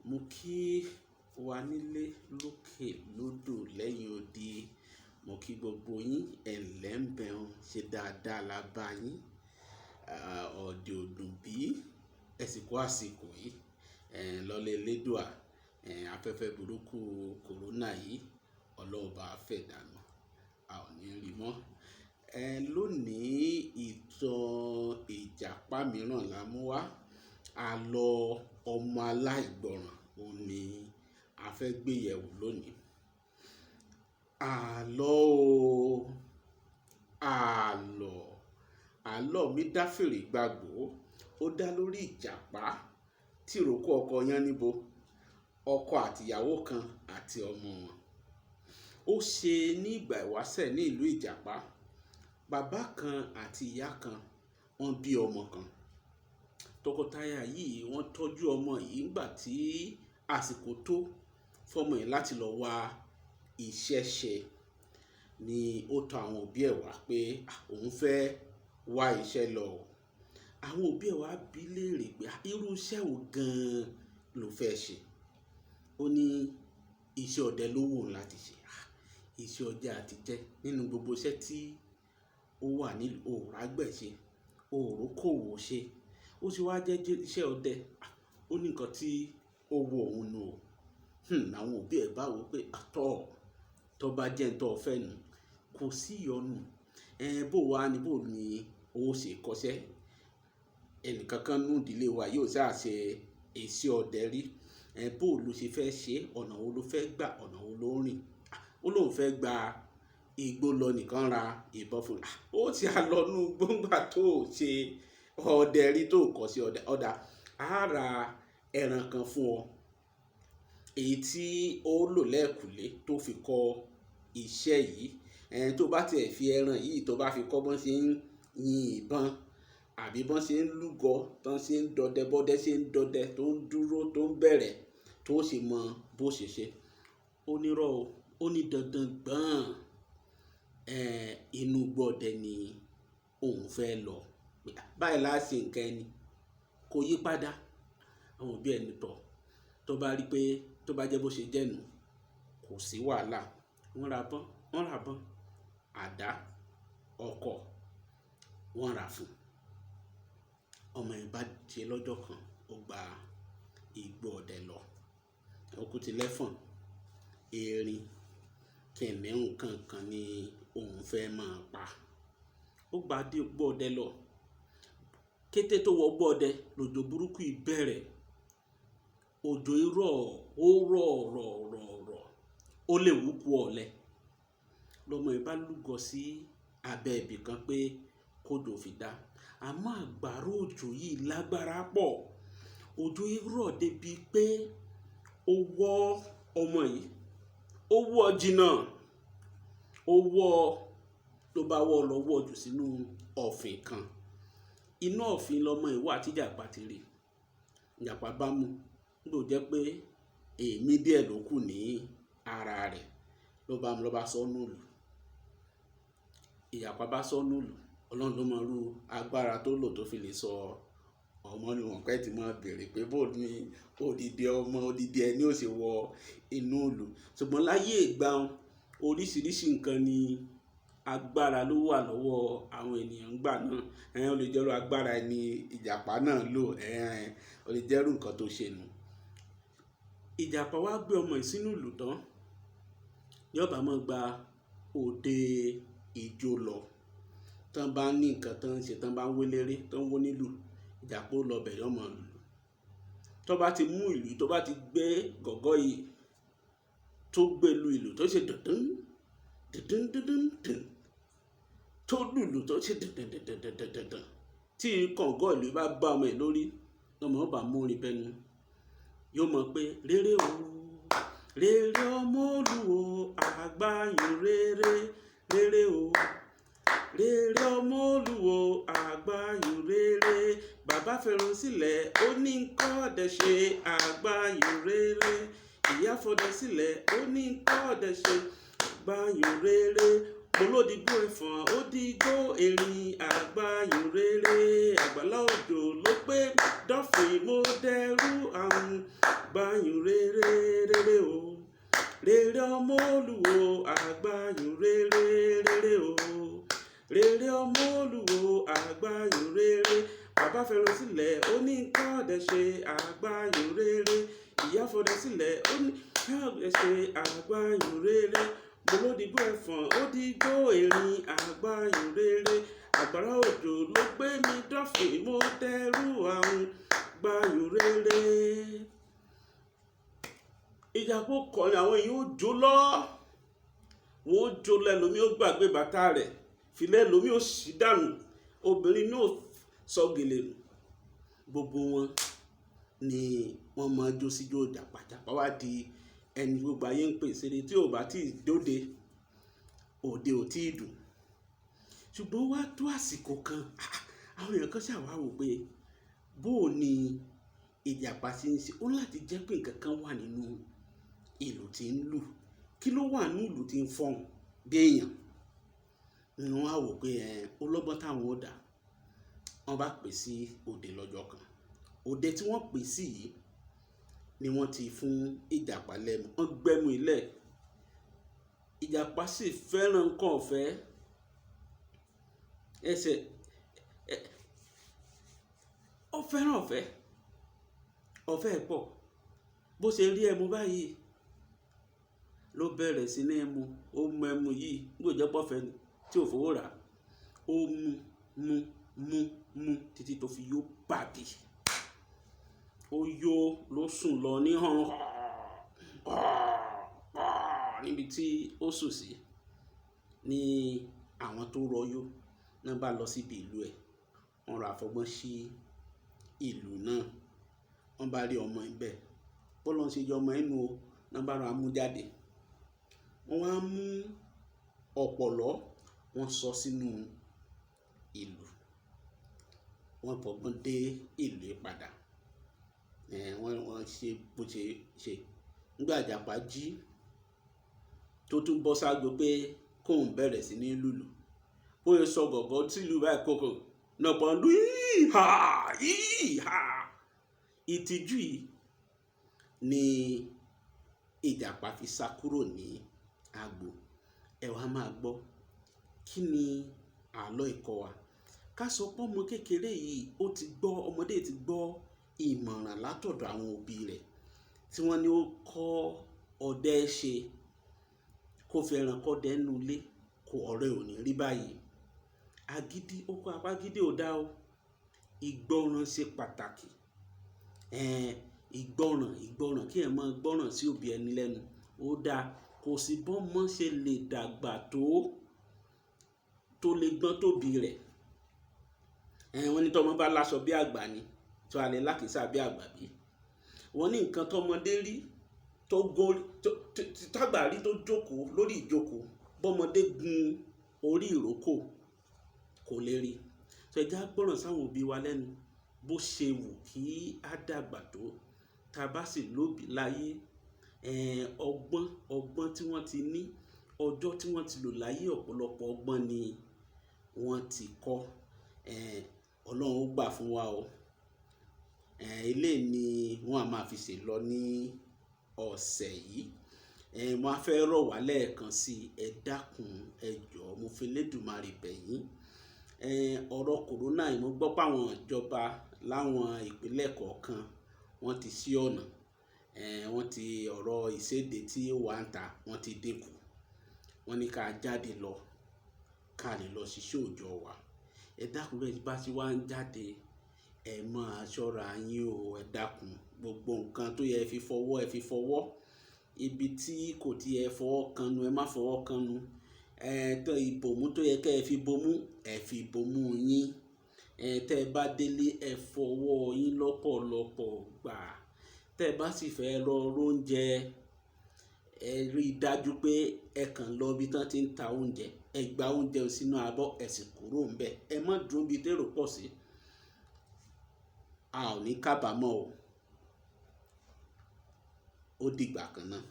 Mo kí wa nílé lókè lódò lẹ́yìn odi. Mo kí gbogbo yín, ẹ̀nlẹ́ ń bẹun, ṣe dáadáa la bá yín. Ọ̀dẹ̀ ò dùn bí, ẹ sì kú àsìkò yìí. Lọ́lá elédùà, afẹ́fẹ́ burúkú corona yìí, Ọlọ́run bá fẹ́ dànù, a ò ní rí mọ́. Lónìí ìtàn Ìjàpá mìíràn la mú wá. Àlọ́ ọmọ aláìgbọràn òun ní a fẹ́ gbé yẹ̀wò lónìí. Àlọ́ o, àlọ́, àlọ́ mi dá fèrè gbàgbó. Ó dá lórí Ìjàpá tìrókò ọkọ Yánníbo, ọkọ àti ìyàwó kan àti ọmọ wọn. Ó ṣe ní ìgbà ìwásẹ̀ ní ìlú Ìjàpá. Bàbá kan àti ìyá kan wọ́n bí ọmọ kan. Tọkọtaya yìí wọ́n tọ́jú ọmọ yìí nígbà tí àsìkò tó fún ọmọ yìí láti lọ wá iṣẹ́ ṣe. Ni ó tọ àwọn òbí ẹ̀ wá pé òun fẹ́ wá iṣẹ́ lọ. Àwọn òbí ẹ̀ wá bí léèrè pé irú iṣẹ́ wo gan ló fẹ́ ṣe? Ó ní iṣẹ́ ọdẹ ló wù ú láti ṣe. Iṣẹ́ ọdẹ àti jẹ́ nínú gbogbo iṣẹ́ tí ó wà nílùú, ò ràgbẹ̀ ṣe, ò rókòwò ṣe. Ó sì wá jẹ́ iṣẹ́ ọdẹ. Ó ní nǹkan tí ó wu òun nù o. Àwọn òbí ẹ̀ bá wò pé tọ́, tó bá jẹ́ ń tọ́ ọ fẹ́ nu, kò sí ìyọnu. Bó wá ni bó ni ó ṣe kọṣẹ́. Ẹni kankan nínú ìdílé wa yóò sá ṣe iṣẹ́ ọdẹ rí. Bó lo ṣe fẹ́ ṣe, ọ̀nà wo lo fẹ́ gbà, ọ̀nà wo ló ń rìn? Ó lóun fẹ́ gba igbó lọ nìkan ra ìbọn fún un. Ó ti á lọ nú igbó ńgbà tó ṣe ọdẹ rí tó kọ́ sí ọdẹ. Ọ̀dà, a ra ẹran kan fún ọ, èyí tí ó lò lẹ́ẹ̀kùlé tó fi kọ́ iṣẹ́ yìí. Tó bá ti ẹ̀ fi ẹran yìí tó bá fi kọ́ bọ́n ṣe ń yin ìbọn àbí bọ́n ṣe ń lúgọ, tó ṣe ń dọdẹ, bọ́dẹ ṣe ń dọdẹ, tó ń dúró, tó ń bẹ̀rẹ̀, tó ṣe mọ bó ṣe ṣe. Ó ní rọ́ o, ó ní dandan gbọ́n. Inú igbó ọdẹ ni òun fẹ́ lọ. Báyìí lá ṣe ǹkan ẹni, kò yí padà. Àwọn òbí ẹ̀ ní tọ̀. Tó bá rí pé tó bá jẹ́ bó ṣe jẹ́ nù, kò sí wàhálà. Wọ́n ra bọ́n, wọ́n ra bọ́n, àdá, ọkọ̀, wọ́n ra fún un. Ọmọ yìí bá ṣe lọ́jọ́ kan, ó gba igbó ọdẹ lọ. Ó kú ti lẹ́fọ̀n, erin, kìnìún kankan ni òun fẹ́ máa pa. Ó gba dé igbó ọdẹ lọ. Kété tó wọ igbó ọdẹ, lòjò burúkú yìí bẹ̀rẹ̀. Òjò yìí rọ̀, ó rọ̀, rọ̀, rọ̀, rọ̀. Ó lè wú ku ọ̀lẹ. Lọmọ yìí bá lúgọ sí abẹ́ ibi kan pé kójò fi dá. Àmọ́ àgbàrá òjò yìí lágbára pọ̀. Òjò yìí rọ̀ dé bí pé ó wọ́ ọmọ yìí, ó wọ́ jìnnà, ó wọ́ ló bá wọ́ lọ wọ́ jù sínú ọ̀fìn kan. Inú ọ̀fìn lọmọ yìí wà tí Ìjàpá ti rí. Ìjàpá bá mú, nígbà ó jẹ́ pé èémí díẹ̀ ló kù ní ara rẹ̀. Ló bá mú, ló bá sọ nù lù. Ìjàpá bá sọ nù lù. Ọlọ́run ló mọ irú agbára tó lò tó fi lè sọ ọmọ nù. Wọ́n pẹ́ tí máa bèèrè pé bó ní odidi ọmọ, odidi ẹni ó ṣe wọ inú ìlú. Ṣùgbọ́n láyé ìgbà un, oríṣiríṣi nǹkan ni agbára ló wà lọ́wọ́ àwọn ènìyàn nígbà náà. Ó lè jẹ́ irú agbára ẹni Ìjàpá náà lò. Ó lè jẹ́ irú nǹkan tó ṣe nù. Ìjàpá wá gbé ọmọ yìí sínú ìlú tán. Ní ó bá máa gba òde ìjó lọ. Tán bá ní nǹkan tán ń ṣe, tán bá ń wé léré, tán ń wó nílùú, Ìjàpá ó lọ bẹ̀ yó mọ̀ lùlù. Tó bá ti mú ìlú, tó bá ti gbé gọ̀gọ́ yìí, tó gbé lu ìlú tó ṣe dùndún, dùndún, dùndún, dùn. Tó lùlù tó ṣe dùndún, dùndún, dùndún, dùndún. Tí kọ̀ǹgọ́ ìlú bá bá ọmọ yìí lórí, lọmọ ó bá mú orin bẹnu. Yóò mọ̀ pé rere o, rere ọmọ Olúwo, àgbáyùn rere, rere o. Rere ọmọ Olúwo, àgbáyùn rere. Bàbá fẹ́ràn sílẹ̀, ó ní kọ́ ọdẹ ṣe, àgbáyùn rere. Ìyá fọdẹ sílẹ̀, ó ní kọ́ ọdẹ ṣe, àgbáyùn rere. Mo ló dìgbò ẹ̀fọ̀n, ó dìgbò erin, àgbáyùn rere. Àgbàlá òjò ló pé dọ́fìn, mo dẹrú àrùn. Àgbáyùn rere rere o, rere ọmọ Olúwo. Àgbáyùn rere rere o, rere ọmọ Olúwo. Àgbáyùn rere. Bàbá fẹ́ràn sílẹ̀, ó ní kọ́ọ̀dẹ̀ ṣe. Àgbáyùn rere. Ìyá fọdẹ sílẹ̀, ó ní kọ́ọ̀dẹ̀ ṣe. Àgbáyùn rere. Mo ló dìgbò ẹ̀fọ̀n, ó dìgbò erin. Àgbáyùn rere. Àgbàrá òjò ló gbé mi dọ́fìn, mo dẹrú àwọn. Àgbáyùn rere. Ìjàpá kọrin, àwọn èèyàn ó jó lọ, wọn ó jó lọ. Ẹlòmíì ó gbàgbé bàtà rẹ̀, filẹ̀ ẹlòmíì ó sì dànù, obìnrin mi ò sọ gèlè nù. Gbogbo wọn ni wọ́n máa jó síjó Ìjàpá. Ìjàpá wá di ẹni gbogbo ayé ń pè síre. Tí ò bá tí ì dóde, òde ò tí ì dùn. Ṣùgbọ́n wá tó àsìkò kan, àwọn èèyàn kan ṣàwá wò pé bó o ní Ìjàpá ṣe ń ṣe, ó láti jẹ́ pé nǹkan kan wà nínú ìlù tí ń lù. Kí ló wà nínú ìlù tí ń fọ́n bí èèyàn? Ni wọ́n á wò pé ẹ ọlọ́gbọ́n táwọn ó dà. Wọ́n bá pè sí òde lọ́jọ́ kan. Òde tí wọ́n pè sí yìí ni wọ́n ti fún Ìjàpá lẹ́mu. Wọ́n gbẹ́mu ilẹ̀. Ìjàpá sì fẹ́ràn nǹkan ọ̀fẹ́. Ẹsẹ̀ ó fẹ́ràn ọ̀fẹ́, ọ̀fẹ́ pọ̀. Bó ṣe rí ẹmu báyìí ló bẹ̀rẹ̀ sí ní mu. Ó mu ẹmu yìí, bó jẹ́ pọ̀fẹ́ ni tí ò fowó rà. Ó mu mu mu mu títí tó fi yó bàbí. Ó yó ló sùn lọ ní hàn níbi tí ó sùn sí. Ní àwọn tó rọ yó náà bá lọ síbi ìlú ẹ̀, wọ́n ra àfọgbọ́n sí ìlú náà. Wọ́n bá rí ọmọ ẹ̀ bẹ́ẹ̀, bó lọ́n ṣe yọ ọmọ ẹ̀ nù o, náà bá ra mú jáde. Wọ́n wá mú ọ̀pọ̀lọ́, wọ́n sọ sínú ìlú. Wọ́n fọgbọ́n dé ìlú padà. Wọ́n ṣe bó ṣe ṣe. Nígbà Ìjàpá jí tó tún bọ́ ságo pé kóun bẹ̀rẹ̀ sí ní lùlù, bó ṣe sọ gọ̀gọ́ sílùú báyìí kókò náà pọ̀ ń lu híhà híhà. Ìtìjú yìí ni Ìjàpá fi sá kúrò ní agbo. Ẹ wá máa gbọ́, kí ni àlọ́ ìkọ́ wa? Ká sọ pé ọmọ kékeré yìí ó ti gbọ́, ọmọdé ti gbọ́ ìmọ̀ràn látọ̀dọ̀ àwọn òbí rẹ̀ tí wọ́n ní ó kọ́ ọdẹ ṣe, kó fi ẹran kọ́dẹ nínú ilé, kó ọ̀rẹ́ ò ní rí báyìí. Agídí, ó kọ́ apá gídí ò dá o. Ìgbọràn ṣe pàtàkì. Ìgbọràn, ìgbọràn, kí ẹ máa gbọ́ràn sí òbí ẹni lẹ́nu. Ó dáa. Kò sí bọ́mọ ṣe lè dàgbà tó lè gbọ́n tóbi rẹ̀. Wọ́n ní tọ́mọ bá láṣọ bí àgbà ni, tó a lè lákìísà bí àgbà bí. Wọ́n ní nǹkan tọ́mọdé rí tó gún, tó, tàgbà rí tó jókòó lórí ìjókòó, bọ́mọdé gun orí ìrókò kò lè rí. So ẹ já gbọ́ràn sáwọn òbí wa lẹ́nu. Bó ṣe wù kí á dàgbà tó, tá bá sì lóbi láyé, ọgbọ́n, ọgbọ́n tí wọ́n ti ní, ọjọ́ tí wọ́n ti lò láyé, ọ̀pọ̀lọpọ̀ ọgbọ́n ni wọ́n ti kọ́. Ọlọ́run ó gbà fún wa o. Eléyìí ni wọ́n á máa fi ṣe lọ ní ọ̀sẹ̀ yìí. Mo á fẹ́ rọ̀ wá lẹ́ẹ̀kan sí i. Ẹ dákun, ẹ jọ̀ọ́, mo fi Elédùmarè bẹ̀ yín. Ọ̀rọ̀ kòrónà yìí, mo gbọ́ pé àwọn ìjọba láwọn ìpínlẹ̀ kọ̀ọ̀kan wọ́n ti ṣí ọ̀nà. Wọ́n ti ọ̀rọ̀ ìséde tí ó wà ń ta, wọ́n ti dínkù. Wọ́n ní ká jáde lọ, ká lè lọ ṣiṣẹ́ òòjọ́ wa. Ẹ dákun, bẹ́ẹ̀ bá ti wá ń jáde, ẹ máa ṣọ́ra yín o. Ẹ dákun, gbogbo nǹkan tó yẹ fi fọwọ́, ẹ fi fọwọ́. Ibi tí kò tí ẹ fọwọ́ kanu, ẹ má fọwọ́ kanu. Tọ ìbòmú tó yẹ kí ẹ fi bomú, ẹ fi bomú yín. Tẹ bá délé, ẹ fọwọ́ yín lọ́pọ̀lọpọ̀ gbà. Tẹ bá sì fẹ́ lọ roúnjẹ, ẹ rí dájú pé ẹ kàn lọ ibi tí wọ́n ti ń ta oúnjẹ. Ẹ gba oúnjẹ sínú abọ́, ẹ sì kúrò níbẹ̀. Ẹ má dúró bí tèrò pọ̀ sí. A ò ní kábàámọ̀ o. Ó dìgbà kan náà.